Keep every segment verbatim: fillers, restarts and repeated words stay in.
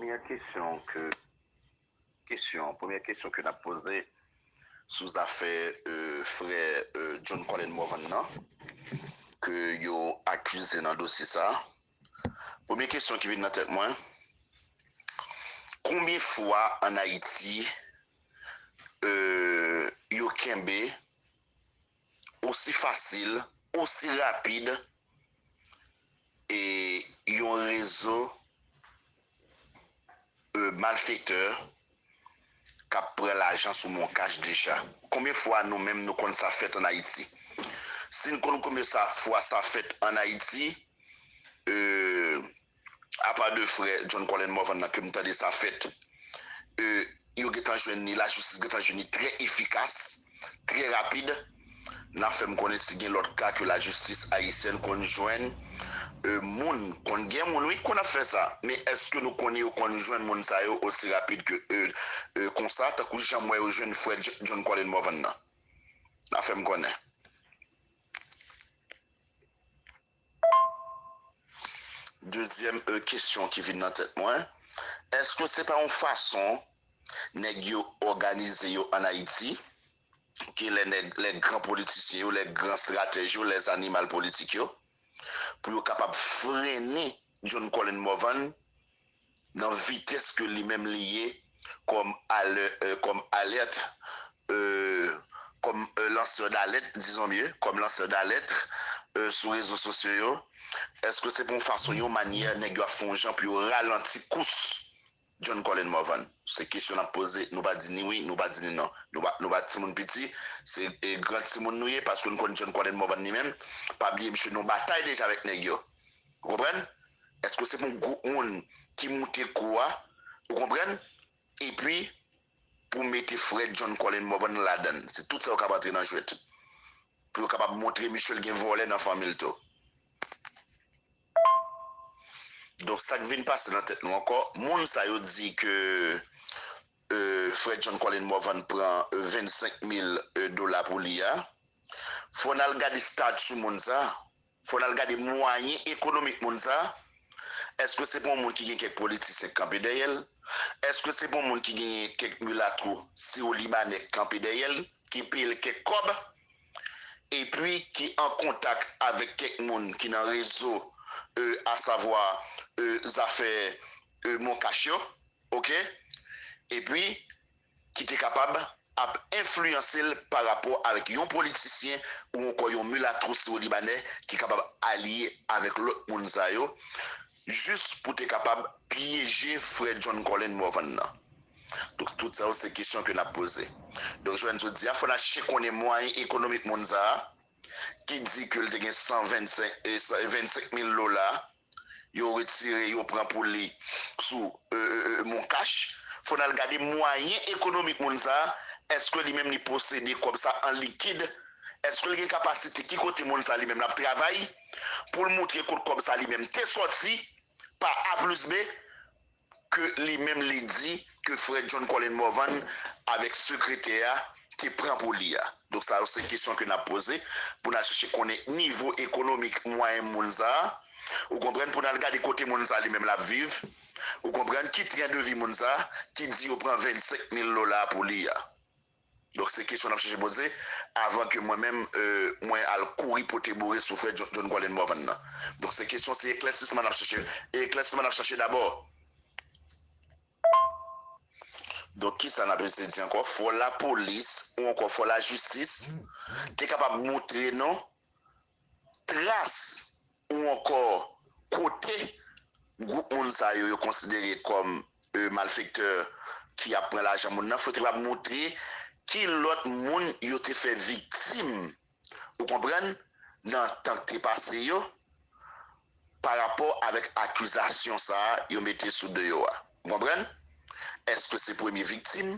Premyè kesyon ke, kesyon, premyè kesyon ke n ap poze sou zafè, euh, frè, euh, John Colin Morvan nan, ke yo akize nan dosye sa. Premyè kesyon ki vin nan tèt mwen, konbyen fwa ann Ayiti, euh, yo kenbe osi fasil, osi rapid, e yon rezo, euh, malfektè k ap pran lajan sou Moncash deja? Konbyen fwa nou menm nou konn sa fèt ann Ayiti? Si n konn konbyen sa, fwa sa fèt ann Ayiti, euh, apa de frè John Colin Morvan nan ke m tande sa fèt, euh, yo gentan jwenn li, lajistis gentan jwenn li trè efikas, trè rapid. N a fè m konnen si gen lòt ka ke lajistis ayisyèn konn jwenn, euh, moun, konn gen moun, wi, konn ap fè sa. Men èske nou konnen yo konn jwenn moun sa yo osi rapid ke, euh, euh, konsa, tankou jan m wè yo jwenn frè J-, John Colin Morvan nan? N a fè m konnen. Dezyèm, euh, kesyon ki vin nan tèt mwen, èske se pa yon fason nèg yo òganize yo ann Ayiti, ke lè nèg, lè gran politisyen yo, lè gran estratèj yo, lè zanimal politik yo, pou yo kapab frennen John Colin Morvan nan vitès ke li menm li ye kòm alè-, euh, kòm alèt, euh, kòm, euh, lansè d'alèt, disons mieux, kòm lansè d'alèt, euh, sou rezo sosyo yo? Èske se pa yon fason, yon manyè nèg yo ap fè yon jan pou yo ralanti kous John Colin Morvan? Se kesyon n ap poze. Nou pa di ni wi, nou pa di ni non. Nou pa, nou pa timoun piti, se, e, gran timoun nou ye, paske nou konn John Colin Morvan li menm. Pa bliye, misye nan batay deja avèk nèg yo. Ou konprann? Èske se pou yon gwoup moun ki moute kou a? Ou konprann? Epi, pou mete frè John Colin Morvan ladan l. Se tout sa yo k ap antre nan jwèt. Pou yo kapab montre misye l gen vòlè nan fanmi l tou. Donk, sa k vin pase nan tèt nou ankò, moun sa yo di ke, euh, frè John Colin Morvan pran, euh, vennsenk mil, euh, dola pou li a, fò n al gade stati moun sa, fò n al gade mwayen ekonomik moun sa. Èske se pa yon moun ki gen kèk politisyen k kanpe dèyè l? Èske se pa yon moun ki genyen kèk milatwo siwo libanè k kanpe dèyè l, ki peye l kèk kòb? Epi ki an kontak avèk kèk moun ki nan rezo, euh, asavwa, euh, zafè, euh, Moncash yo, oke? Epi ki te kapab ap enfliyanse l pa rapò avèk yon politisyen ou ankò yon milatwo siwo libanè ki kapab alye avèk lòt moun sa yo, jis pou te kapab pyeje frè John Colin Morvan nan. Donk, tout sa yo se kesyon ke n ap poze. Donk, jounen jodi a, fò n al chèche konnen mwayen ekonomik moun sa a, ki di ke l te gen san vennsenk, e, sa, vennsenk mil dola, yo retire, yo pran pou li sou, e, e, e, Moncash. Fò n al gade mwayen ekonomik moun sa a. Èske li menm li posede kòb sa an likid? Èske li gen kapasite, ki kote moun sa li menm l ap travay, pou l moutre kot kòb sa li menm te sòti, pa A plis B, ke li menm li di ke frè John Colin Morvan avèk sekretè a te pran pou li a? Donk, sa yo se kesyon ke n ap poze pou n al chèche konnen nivo ekonomik mwayen moun sa a. Ou konprann? Pou n al gade kote moun sa a li menm l ap viv. Ou konprann? Ki tren de vi moun sa a ki di yo pran vennsenk mil dola pou li a? Donk, se kesyon n ap chèche poze avan ke mwen menm, euh, mwen al kouri pote boure sou frè John, John Colin Morvan nan. Donk, se kesyon, se eklèsisman n ap chèche. E eklèsisman n ap chèche dabò. Donk, kisa n ap eseye di ankò? Fò lapolis ou ankò fò lajistis te kapab montre nou tras ou ankò kote gwoup moun sa yo, yo konsidere kòm, e, malfektè ki ap pran lajan moun nan, fò te kapab montre ki lòt moun yo te fè viktim, ou konprann, nan tan k te pase yo, pa rapò avèk akizasyon sa a yo mete sou do yo a. Ou konprann? Èske se premye viktim?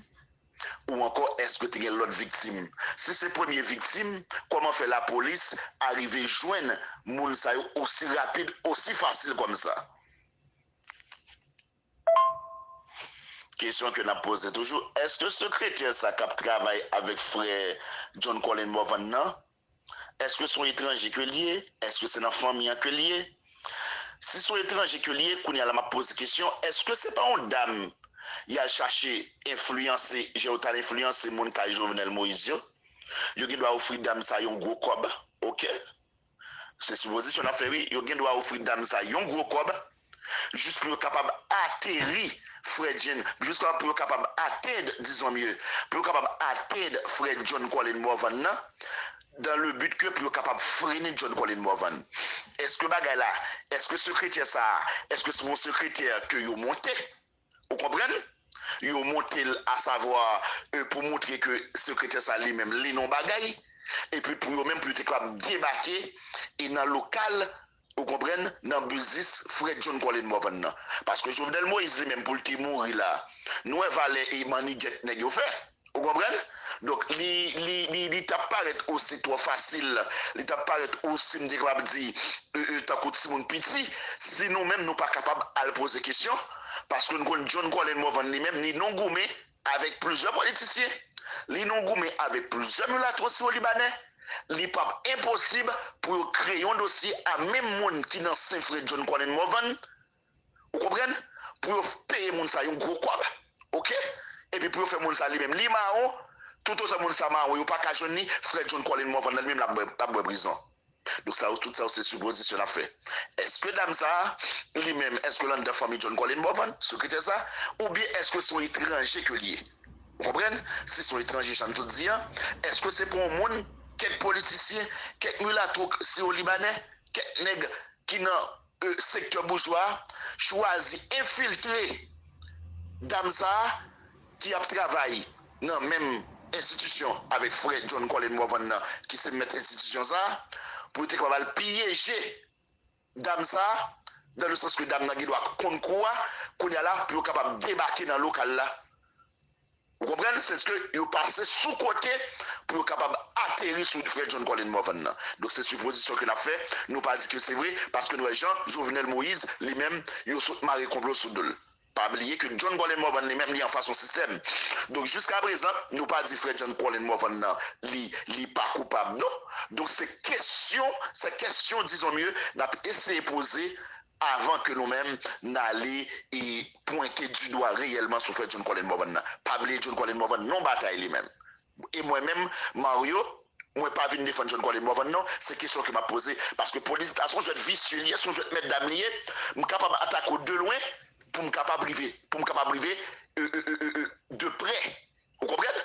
Ou ankò, èske te gen lòt viktim? Si se premye viktim, kòman fè lapolis arive jwenn moun sa yo osi rapid, osi fasil kòmsa? Kesyon ke n ap poze toujou, èske sekretè sa k ap travay avèk frè John Colin Morvan nan, èske se yon etranje ke l ye? Èske se nan fanmi an ke l ye? Si se yon etranje ke li ye, kounye a la m ap poze kesyon, èske se pa yon dam y al chache enfliyanse, jan yo t al enfliyanse moun kay Jovenel Moïse yo? Yo gen dwa ofri dam sa yon gwo kòb, oke? Se sipozisyon n ap fè, wi. Yo gen dwa ofri dam sa yon gwo kòb, jis pou yo kapab ateri frè John, jis pou yo kapab atenn, dizon mye, pou yo kapab atenn frè John Colin Morvan nan, dans le but que pou yo kapab frennen John Colin Morvan. Èske bagay la, èske sekretè sa a, èske se yon sekretè ke yo monte? Ou konprann? Yo monte l, asavwa, e, pou montre ke sekretè sa li menm, li nan bagay, epi pou yo menm, pou yo te kapab debake e nan lokal, ou konprann, nan biznis frè John Colin Morvan nan. Paske Jovenel Moïse li menm, pou l te mouri la, nou wè valè e mannigèt nèg yo fè. Ou konprann? Donk, li, li, li, li t ap parèt osi twò fasil, li t ap parèt osi, m te kapab di, e, e, tankou timoun piti, si nou menm nou pa kapab al poze kesyon, paske nou konn John Colin Morvan li menm, li nan goumen avèk plizyè politisyen, li nan goumen avèk plizyè milato siwo-libanè, li p ap enposib pou yo kreye yon dosye a menm moun ki nan sen frè John Colin Morvan, ou konprann? Pou yo peye moun sa yon gwo kòb, oke? Epi pou yo fè moun sa li menm, li mawon, toutotan moun sa mawon, yo pa ka jwenn li, frè John Colin Morvan nan li menm l ap bwè, l ap bwè prizon. Donk sa yo, tout sa yo se sipozisyon n ap fè. Èske dam sa a, li menm, èske l anndan fanmi John Colin Morvan, sekretè sa, oubyen èske se yon etranje ke l ye? Ou konprann? Si se yon etranje, jan m sot di a, èske se pa yon moun, kèk politisyen, kèk milato siwo-libanè, kèk nèg ki nan, e, sektè boujwa a chwazi enfiltre dam sa a ki ap travay nan menm enstitisyon avèk frè John Colin Morvan nan, ki se mèt enstitisyon sa a, pou yo te kapab al pyeje dam sa a, dans le sens que dam nan gen dwa konn kou a, kounye a la, pou yo kapab debake nan lokal la. Ou konprann? Sètadi yo pase sou kote pou yo kapab ateri sou frè John Colin Morvan nan. Donk, se sipozisyon ke n ap fè. Nou pa di ke se vre, paske nou wè jan Jovenel Moïse, li menm, yo sot mare konplo sou do l. Pa bliye ke John Colin Morvan li menm, li anfas yon sistèm. Donk, jiska prezan, nou pa di frè John Colin Morvan nan, li, li pa koupab, non. Donk, se kesyon, se kesyon, dizon mye, n ap eseye poze avan ke nou menm n ale e pwente di dwa reyèlman sou frè John Colin Morvan nan. Pa bliye John Colin Morvan nan batay li menm. E mwen menm, Mario, mwen pa vin defann John Colin Morvan non, se kesyon ke m ap poze. Paske polis la se yon jwèt visye li ye, se yon jwèt mèt dam li ye. M kapab atake w de lwen pou m kapab rive, pou m kapab rive e, e, e, e, e, de prè. Ou konprann?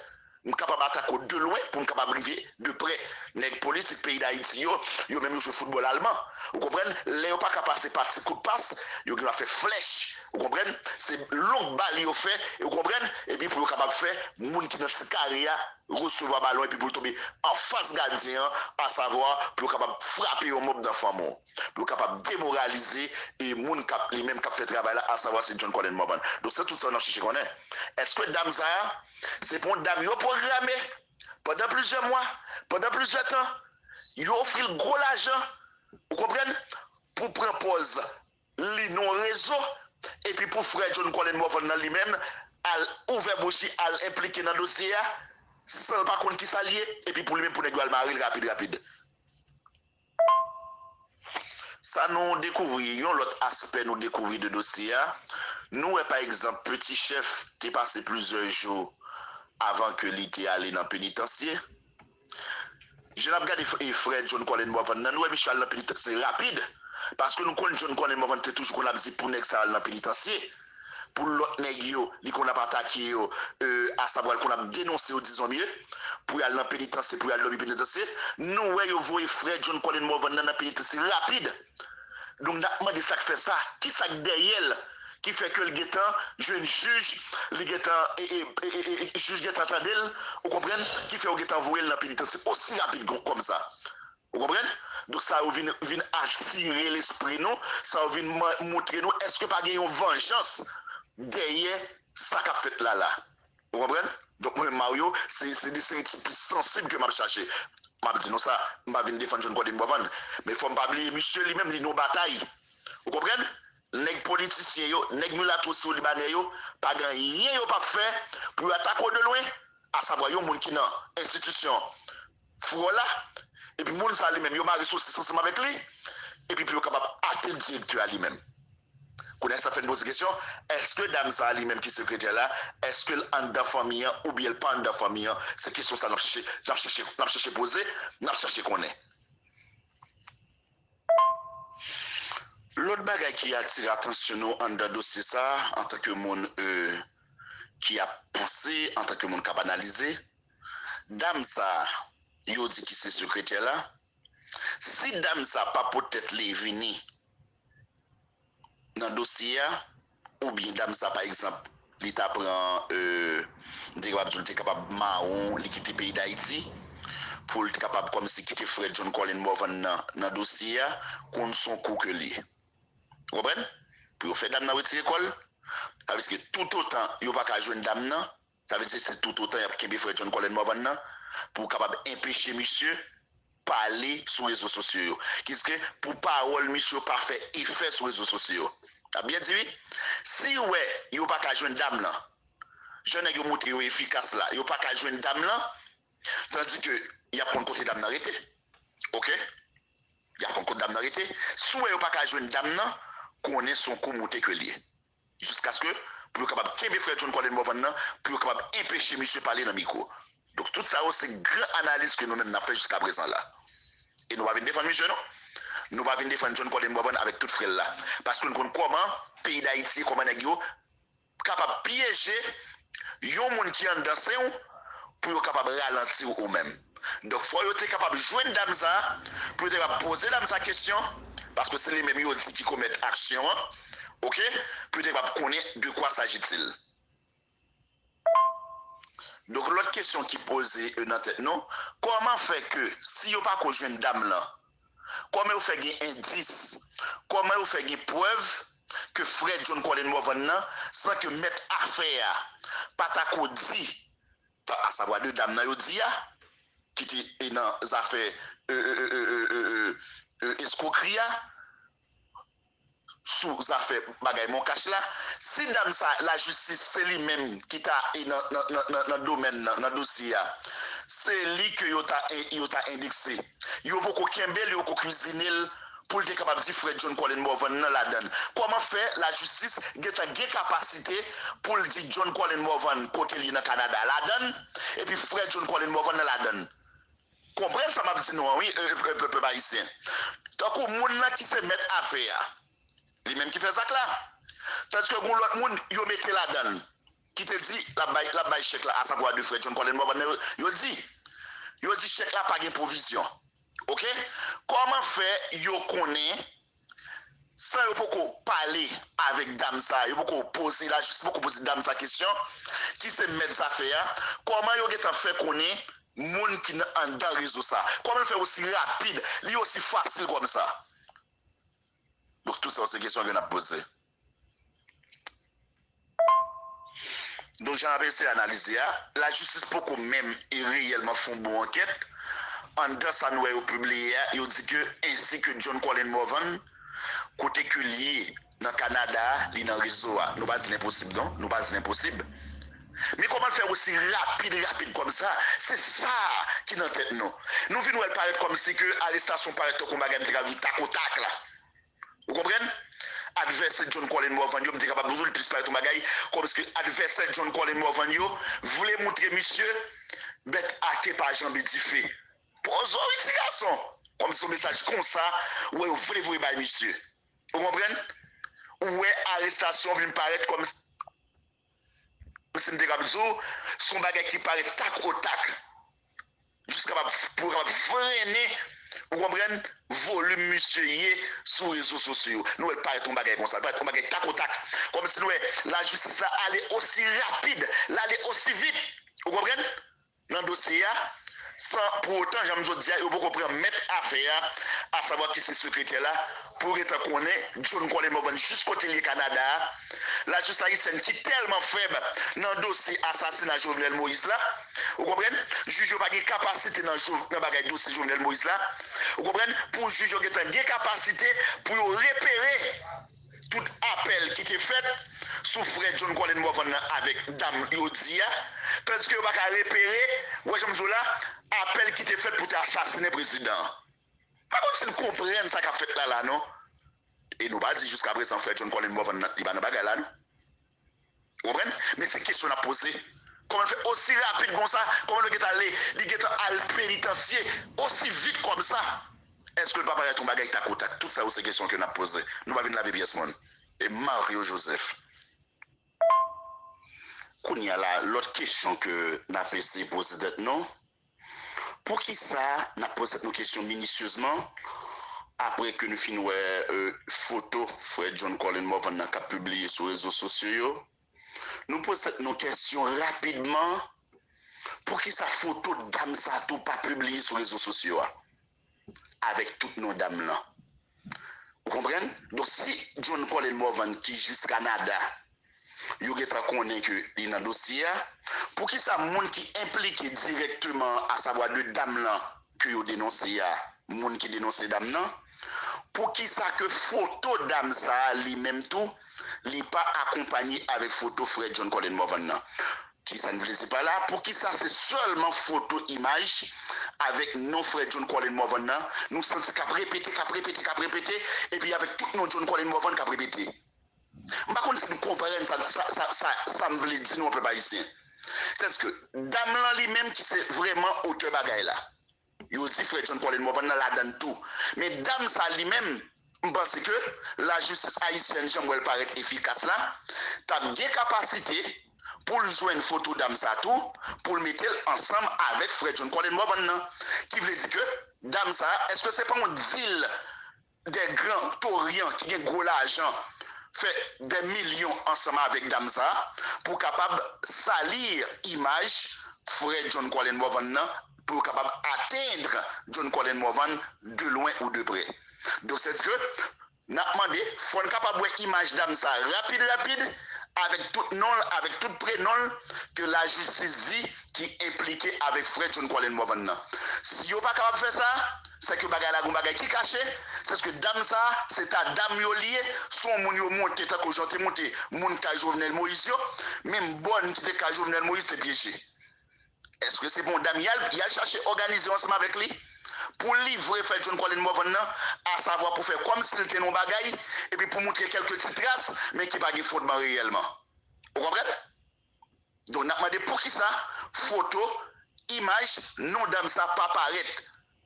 M kapab atake w de lwen pou m kapab rive de prè. Nèg politik peyi Dayiti yo, yo menm yo jwe foutbòl alman. Ou konprann? Lè yo pa ka pase pa ti kout pas, yo gen dwa fè flèch. Ou konprann? Se long bal yo fè, ou konprann? Epi pou yo kapab fè moun ki nan ti kare a resevwa balon epi pou l tonbe anfas gadyen an, asavwa pou yo kapab frape yon mòb nan fanm ou, pou yo kapab demoralize e moun k ap, li menm k ap fè travay la, asavwa se John Colin Morvan. Donk se tout sa n ap chèche konnen. Èske dam sa a, se pa yon dam yo pwograme pandan plizyè mwa, pandan plizyè tan, yo ofri l gwo lajan, ou konprann, pou pran pòz li nan yon rezo, epi pou frè John Colin Morvan nan li menm al ouvè bouch li, al enplike nan dosye a, san l pa konn kisa l ye, epi pou li menm pou nèg yo al mare l rapid rapid. Sa nou dekouvri, yon lòt aspè nou dekouvri de dosye a, nou wè pa egzanp Peti Chèf te pase plizyè jou avan ke li te ale nan penitansye. Jan n ap gade f- e frè John Colin Morvan nan, nou wè misye al nan penitansye rapid. Paske nou konn John Colin Morvan te toujou konn ap di pou nèg sa al nan penitansye. Pou lòt nèg yo, li konn ap atake yo, e, asavwa li konn ap denonse yo, dizon mye, pou y al nan penitansye, pou y al dòmi penitansye. Nou wè yo voye frè John Colin Morvan nan nan penitansye rapid. Donk n ap mande sa k fè sa, kisa k dèyè l, ki fè ke l gentan jwenn jij, li gentan, e, e, e, e, e, jij gentan tande l, ou konprann, ki fè yo gentan voye l nan penitansye osi rapid kon- kòm sa. Ou konprann? Donk sa yo vin, vin atire lespri nou, sa yo vin man- montre nou, èske pa gen yon vanjans dèyè sa k ap fèt la la? Ou konprann? Donk mwen menm Mario, se, se de seri ti pis sansib ke m ap chache. M ap di nou sa, m pa vin defann John Colin Morvan. Men fò m pa bliye, misye li menm, li nan batay. Ou konprann? Nèg politisyen yo, nèg milato siwo libanè yo, pa gen anyen yo p ap fè pou yo atake w de lwen, asavwa yon moun ki nan enstitisyon fwò la, epi moun sa li menm, yo mare sosis ansanm avèk li, epi pou yo kapab atenn direktè a li menm. Kounye a sa fè n poze kesyon, èske dam sa a li menm ki sekretè la, èske l anndan fanmi an oubyen l pa anndan fanmi an? Se kesyon sa n ap chèche, n ap chèche, n ap chèche poze, n ap chèche konnen. Lòt bagay ki atire atansyon nou anndan dosye sa a, antanke moun e, ki ap panse, antanke moun k ap analize, dam sa a, yo di ki se sekretè la, si dam sa a pa pot tèt li vini nan dosye a, oubyen dam sa, pa egzanp, li ta pran, e, m te kapab di w, li te kapab mawon, li kite peyi Dayiti, pou l te kapab kòmsi kite frè John Colin Morvan nan, nan dosye a, konn se yon kou ke l ye. Ou konprann? Pou yo fè dam nan retire kò l, sa vle di ke toutotan yo pa ka jwenn dam nan, sa vle di se toutotan y ap kenbe frè John Colin Morvan nan, pou kapab enpeche misye pale sou rezo sosyo yo. Kiske pou pawòl misye yo pa fè efè sou rezo sosyo yo. N ap byen di wi. Si yo wè yo pa ka jwenn dam lan, jan nèg yo montre yo efikas la, yo pa ka jwenn dam lan, tandike y ap konn kote dam nan rete. Oke? Y ap konn kote dam nan rete. Si w wè yo pa ka jwenn dam nan, konnen se yon kou moute ke l ye. Jiskaske pou yo kapab kenbe frè John Colin Morvan nan, pou yo kapab enpeche misye pale nan mikwo. Donk, tout sa yo se gran analiz ke nou menm n ap fè jiskaprezan la. E nou pa vin defann misye, non. Nou pa vin defann John Colin Morvan avèk tout frè l la. Paske nou konn kòman peyi Dayiti, kòman nèg yo kapab pyeje yon moun ki anndan sen w pou yo kapab ralanti w ou menm. Donk, fò yo te kapab jwenn dam sa a, pou yo te kapab poze dam sa a kesyon, paske se li menm yo di ki komèt aksyon an, oke, pou yo te kapab konnen de quoi s'agit-il. Donk, lòt kesyon ki poze e nan tèt nou, kòman fè ke si yo pa ko jwenn dam lan, kòman yo fè gen endis, kòman yo fè gen prèv ke frè John Colin Morvan nan, san ke mèt afè a pa ta ko di, pa, asavwa de dam nan yo di a, ki te e nan zafè e, e, e, e, e, e, e, eskwokri a, sou zafè bagay Moncash la, si dam sa, lajistis, se li menm ki ta e nan, nan, nan, nan, nan domèn nan, nan dosye a, se li ke yo ta, e, yo ta endekse. Yo poko kenbe l, yo poko kwizine l pou l te kapab di frè John Colin Morvan nan ladan l. Kòman fè lajistis gentan gen kapasite pou l di John Colin Morvan kote l ye nan Kanada ladan l, epi frè John Colin Morvan nan ladan l? Konprann sa m ap di nou an, wi, e, e, pèp ayisyen. Tankou moun nan ki se mèt afè a, li menm ki fè zak la. Tandike gon lòt moun, yo mete ladan l, ki te di, l ap bay, l ap bay chèk la, asavwa de frè John Colin Morvan nan, yo, yo di, yo di chèk la pa gen pwovizyon. Oke? Kòman fè yo konnen, san yo poko pale avèk dam sa, yo poko poze, lajistis poko poze dam sa kesyon, ki se mèt zafè a, kòman yo gentan fè konnen moun ki nan anndan rezo sa? Kòman l fè osi rapid, li osi fasil kòmsa? Donk, tout sa yo se kesyon ke n ap poze. Donk, jan n ap eseye analize a, lajistis poko menm e reyèlman fè yon bon ankèt. Anndan sa nou wè yo pibliye a, yo di ke ensi ke John Colin Morvan, kote ke l ye nan Kanada a, li nan rezo a. Nou pa di l enposib, non. Nou pa di l enposib. Men kòman l fè osi rapid, rapid kòmsa? Se sa ki nan tèt nou. Nou vin wè l parèt kòmsi ke arestasyon parèt tankou yon bagay m te ka di w takotak la. Ou konprann? Advèsè John Colin Morvan yo, m te kapab di w li plis parèt yon bagay kòmsi ke advèsè John Colin Morvan yo vle moutre misye bèt ake pa janbe dife. Poze w wi ti gason. Kòmsi yon mesaj konsa, ou wè yo vle voye bay misye. Ou konprann? Ou wè arestasyon vin parèt kòmsi, si m te kab di w, se yon bagay ki parèt tak o tak. Jis kapab, pou yo kapab frennen, ou konprann, volim misye ye sou rezo sosyo yo. Nou wè l parèt yon bagay konsa, l parèt yon bagay tak o tak. Kòmsi nou wè lajistis la ale osi rapid, l ale osi vit. Ou konprann? Nan dosye a, san pou otan, jan m sot di a, yo poko pran mèt afè a, asavwa ki se sekretè la, pou yo gentan konnen John Colin Morvan jis kote l ye Kanada a. Lajistis ayisyèn ki tèlman fèb nan dosye asasina Jovenel Moïse la, ou konprann? Jij yo pa gen kapasite nan, nan bagay dosye Jovenel Moïse la, ou konprann? Pou jij yo gentan gen kapasite pou yo repere tout apèl ki te fèt sou frè John Colin Morvan nan avèk dam yo di a, tandike yo pa ka repere, ou wè jan m di w la, apèl ki te fèt pou te asasinen prezidan an. pa konn si n konprann sa k ap fèt la la non. E nou pa di jiskaprezan frè John Colin Morvan nan, li pa nan bagay la non. Ou konprann? Men se kesyon n ap poze. Kòman l fè osi rapid konsa? Kòman l gentan ale, li gentan al penitansye osi vit kòmsa? Èske l pa parèt yon bagay takotak? Tout sa yo se kesyon ke n ap poze. Nou pa vin lave pyès moun. E Mario Joseph. Kounye a la, lòt kesyon ke n ap eseye poze tèt nou, poukisa n ap poze tèt nou kesyon minisyezman apre ke nou fin wè euh, foto frè John Colin Morvan nan k ap pibliye sou rezo sosyo yo? Nou poze tèt nou kesyon rapidman, poukisa foto dam sa tou pa pibliye sou rezo sosyo a? Avèk tout non dam lan. Ou konprann? Donk si John Colin Morvan ki jis Kanada, yo gentan konnen ke li nan dosye a, poukisa moun ki enplike dirèkteman, asavwa de dam lan ke yo denonse a, moun ki denonse dam nan, poukisa ke foto dam sa a li menm tou, li pa akonpanye avèk foto frè John Colin Morvan nan? Kisa n vle di pa la? Poukisa se sèlman foto imaj avèk non frè John Colin Morvan nan nou santi k ap repete, k ap repete, k ap repete, epi avèk tout non John Colin Morvan k ap repete? M pa konn si n konprann sa, sa, sa, sa, sa m vle di nou an pèp ayisyen. Sètske dam lan li menm ki se vrèman otè bagay la. Yo di frè John Colin Morvan nan ladann tou. Men dam sa li menm, m panse ke lajistis ayisyèn jan m wè l parèt efikas la, t ap gen kapasite pou l jwenn foto dam sa tou, pou l mete l ansanm avèk frè John Colin Morvan nan. Ki vle di ke dam sa, èske se pa yon dil de gran toryan ki gen gwo lajan fè de milyon ansanm avèk dam sa pou kapab sali imaj frè John Colin Morvan nan, pou yo kapab atenn John Colin Morvan de lwen ou de prè. Donk se di ke n ap mande, fò n kapab wè imaj dam sa rapid rapid avèk tout non l, avèk tout prenon l ke lajistis di ki enplike avèk frè John Colin Morvan nan. Si yo pa kapab fè sa, sèke bagay la gon bagay ki kache, sèke dam sa se ta dam yo li ye, se yon moun yo monte tankou jan te monte moun kay Jovenel Moïse yo, menm bòn ki te kay Jovenel Moïse te pyeje. Èske se pa yon dam y al y al chache òganize ansanm avèk li pou livre frè John Colin Morvan nan, asavwa pou fè kòmsi l te nan yon bagay, epi pou montre kèlke ti tras, men ki pa gen fondman reyèlman? Ou konprann? Donk n ap mande poukisa foto, imaj, non dam sa pa parèt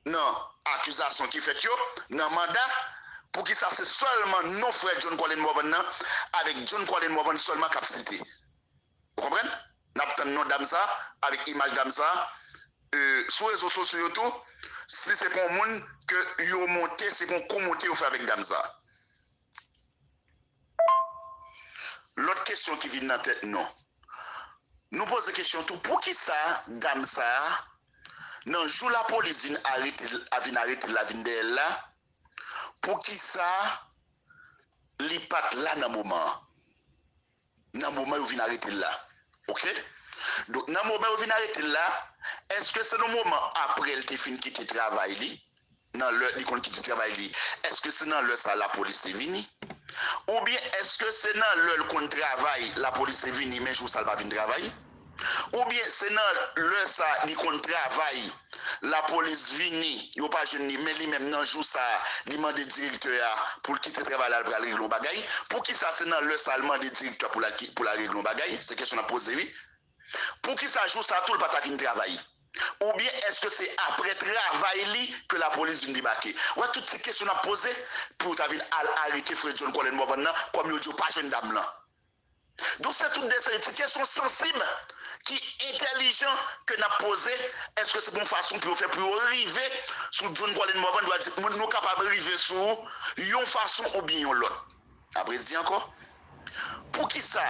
nan akizasyon ki fèt yo, nan manda, poukisa se sèlman non frè John Colin Morvan nan avèk John Colin Morvan sèlman k ap site? Ou konprann? N ap tann non dam sa avèk imaj dam sa euh, sou rezo sosyo yo tou, si se pa yon moun ke yo monte, se pa yon kou monte yo fè avèk dam sa. Lòt kesyon ki vin nan tèt nou, nou poze kesyon tou, poukisa dam sa a, nan jou lapolis vin arete l, a vin arete l la, vin dèyè l la, poukisa li pa t la nan moman an? Nan moman yo vin arete l la. Oke? Donk, nan moman yo vin arete l la, èske se nan moman apre l te fin kite travay li, nan lè li konn kite travay li, èske se nan lè sa a lapolis te vini? Oubyen èske se nan lè l konn travay, lapolis te vini, men jou sa a l pa vin travay? Oubyen se nan lè sa a li konn travay, lapolis vini, yo pa jwenn li, men li menm nan jou sa a, li mande direktè a pou l kite travay la, l pral regle yon bagay? Poukisa se nan lè sa a l mande direktè a pou l al ki- pou l al regle yon bagay? Se kesyon n ap poze, wi. Poukisa jou sa a tou l pa ta vin travay? Oubyen èske se apre travay li ke lapolis vin debake? Ou wè tout ti kesyon n ap poze pou yo ta vin al arete frè John Colin Morvan nan, kòm yo di yo pa jwenn dam lan. Donk se tout de seri ti kesyon sansib ki entèlijan ke n ap poze. Èske se pa yon fason pou yo fè pou yo rive sou John Colin Morvan? Dwa di moun nou kapab rive sou ou yon fason oubyen yon lòt. Apre di ankò, poukisa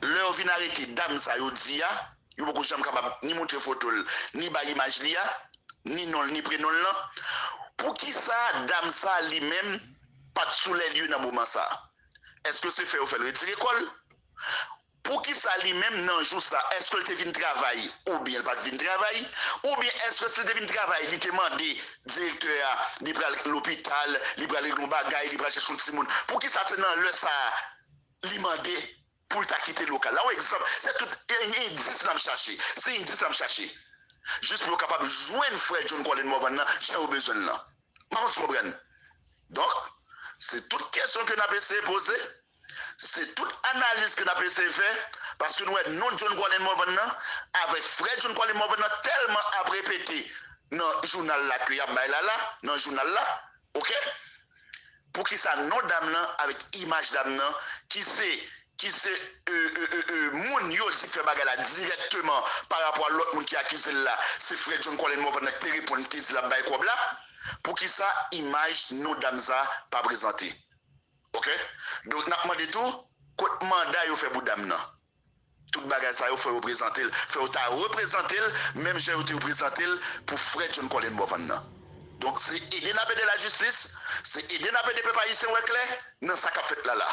lè yo vin arete dam sa yo di a, yo poko janm kapab ni montre foto l, ni bay imaj li a, ni non l, ni prenon l lan? Poukisa dam sa li menm pa t sou lè lye nan moman sa? Èske se fè yo fè l retire kò l? Poukisa li menm nan jou sa, èske l te vin travay oubyen l pa t vin travay? Oubyen èske si l te vin travay, li te mande direktè a, li pral lopital, li pral regle yon bagay, li pral chèche yon timoun? Poukisa se nan lè sa a li mande pou l ta kite lokal la? Yon egzanp, se tout endis n ap chache, se endis n ap chache. Jis pou yo kapab jwenn frè John Colin Morvan nan jan yo bezwen l lan. M pa konn si w konprann. Donk, se tout kesyon ke n ap eseye poze, se tout analiz ke n ap eseye fè, paske nou wè non John Colin Morvan nan, avèk frè John Colin Morvan nan, tèlman ap repete nan jounal la ke y ap bay la la, nan jounal la, oke? Poukisa non dam nan avèk imaj dam nan, ki se ki se e, e, e, e, moun yo di k fè bagay la dirèkteman pa rapò a lòt moun ki akize l la, se frè John Colin Morvan nan ki te reponn, ki te di l ap bay kòb la, poukisa imaj non dam sa pa prezante? Oke? Donk, n ap mande tou, kot manda yo fè pou dam nan? Tout bagay sa yo, fò yo prezante l, fò yo ta reprezante l, menm jan yo te reprezante l pou frè John Colin Morvan nan. Donk, se ede n ap ede lajistis, se ede n ap ede pèp ayisyen wè klè nan sa k ap fèt la la.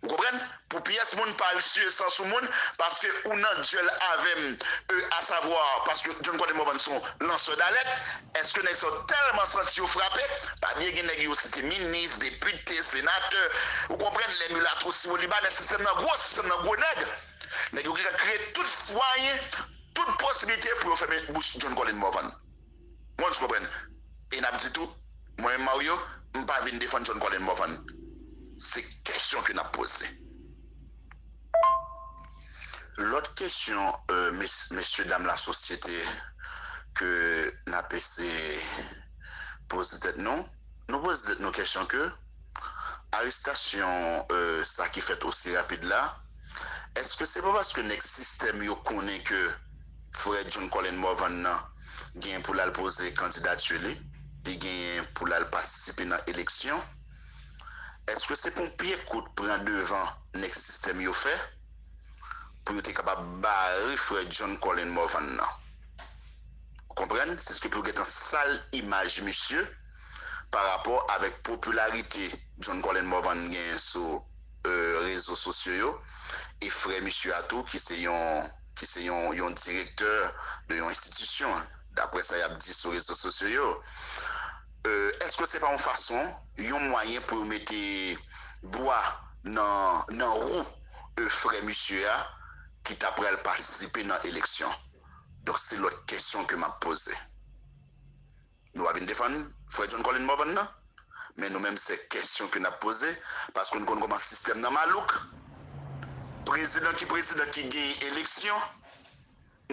Ou konprann? Pou pyès moun pa al siye san sou moun, paske ou nan dyèl avè m, e, asavwa, paske John Colin Morvan se yon lansè dalèt, èske nèg sa yo tèlman santi yo frape? Pa bliye gen nèg yo site minis, depite, senatè, ou konprann, lè milatwo siwo libanè, sistèm nan gwo, sistèm nan gwo nèg. Nèg yo gentan kreye tout mwayen, tout posiblite pou yo fèmen bouch John Colin Morvan. Mwen, m konprann. E n ap di tou, mwen menm Mario, m pa vin defann John Colin Morvan. Se kesyon ke n ap poze. Lòt kesyon, e, mes-, mesye dam lasosyete, ke n ap eseye poze tèt nou, nou poze tèt nou kesyon ke arestasyon, e, sa ki fèt osi rapid la, èske se pa paske nèg sistèm yo konnen ke frè John Colin Morvan nan genyen pou l al poze kandidati li, li genyen pou l al patisipe nan eleksyon? Èske se pou yon pye kout pran devan nèg sistèm yo fè pou yo te kapab bare frè John Colin Morvan nan? Ou konprann? Se ske pou yo gentan sal imaj misye pa rapò avèk popilarite John Colin Morvan genyen sou, e, rezo sosyo yo, e frè misye a tou, ki se yon, ki se yon, yon direktè de yon enstitisyon, daprè sa y ap di sou rezo sosyo yo. E, èske se pa yon fason, yon mwayen pou yo mete bwa nan, nan wou, e, frè misye a ki ta pral patisipe nan eleksyon? Donk, se lòt kesyon ke m ap poze. Nou pa vin defann frè John Colin Morvan nan, men nou menm se kesyon ke n ap poze, paske nou konn kòman sistèm nan malouk. Prezidan ki prezidan ki genyen eleksyon,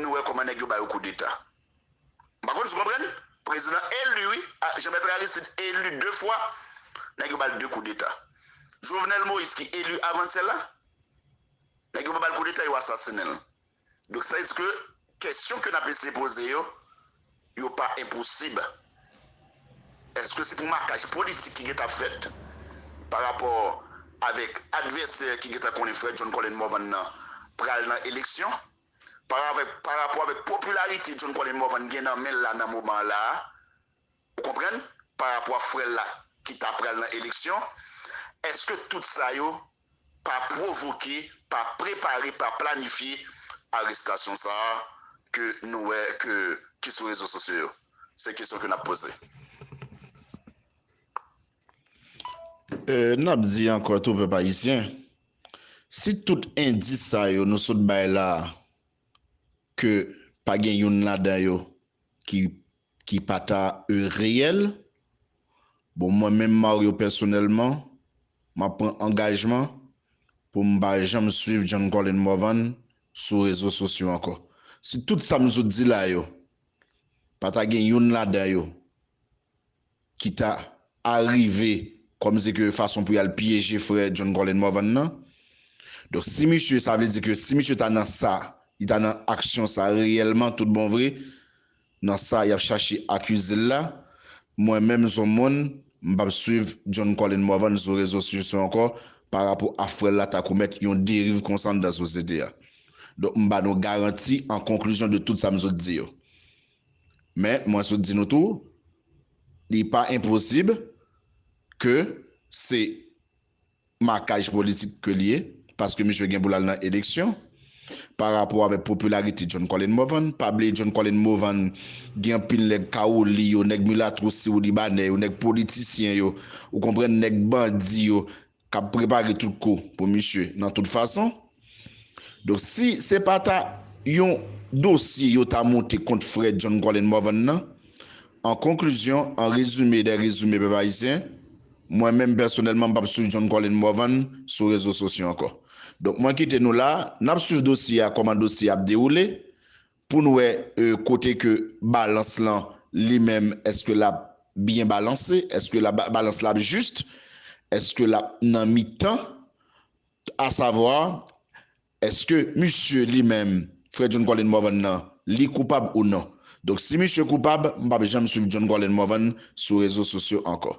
nou wè kòman nèg yo ba yo koudeta. M pa konn si w konprann? Prezidan eli, wi. A, Jean Bertrand Aristide eli de fwa, nèg yo ba l de koudeta. Jovenel Moïse ki eli avantyè la, nèg yo pa ba l koudeta, yo asasinen l. Donk, sa vle di ke kesyon ke n ap eseye poze yo, yo pa enposib. Èske se pou makaj politik ki gentan fèt pa rapò avèk advèsè ki gentan konnen frè John Colin Morvan nan pral nan eleksyon? Pa avèk, pa rapò avèk popilarite John Colin Morvan gen nan men l la nan moman an la a, ou konprann? Pa rapò a frè l la ki ta pral nan eleksyon, èske tout sa yo pa pwovoke, pa prepare, pa planifye arestasyon sa a ke nou wè ke, ki sou rezo sosyo yo? Se kesyon ke n ap poze. E, n ap di ankò tou, pèp ayisyen, si tout endis sa yo nou sot bay la a, ke pa gen youn ladan yo ki, ki pa ta, e, reyèl, bon, mwen menm, Mario, pèsonèlman, m ap pran angajman pou m pa janm swiv John Colin Morvan sou rezo sosyo ankò. Si tout sa m sot di la yo, pa ta gen youn ladan yo ki ta arive kòmsi ke fason pou y al pyeje frè John Colin Morvan nan. Donk, si misye, sa vle di ke si misye ta nan sa, li ta nan aksyon sa reyèlman, tout bon vre, nan sa y ap chache akize l la, mwen menm, s on moun, m p ap swiv John Colin Morvan sou rezo sosyo ankò pa rapò a frè l la ta komèt yon deriv konsa anndan sosyete a. Donk, m ba nou garanti an konklizyon de tout sa m sot di yo. Men, mwen sot di nou tou, li pa enposib ke se makaj politik ke li ye, paske misye gen pou l al nan eleksyon. Pa rapò avèk popilarite John Colin Morvan, pa bliye John Colin Morvan gen anpil nèg Kawoli yo, nèg milatwo siwo libanè yo, nèg politisyen yo, ou konprann, nèg bandi yo, k ap prepare tout kou pou misye nan tout fason. Donk, si se pa ta yon dosye yo ta monte kont frè John Colin Morvan nan, An konklizyon, an rezime dè rezime, pèp ayisyen, mwen menm pèsonèlman, m p ap swiv John Colin Morvan sou rezo sosyo ankò. Donk, mwen kite nou la, n ap swiv dosye a, kòman dosye a ap dewoule, pou n wè e, kote ke balans lan li menm, èske l ap byen balanse, èske la, balans la ap jis, èske l ap nan mitan, asavwa, èske misye li menm, frè John Colin Morvan nan, li koupab ou non. Donk, si misye koupab, m p ap janm swiv John Colin Morvan sou rezo sosyo ankò.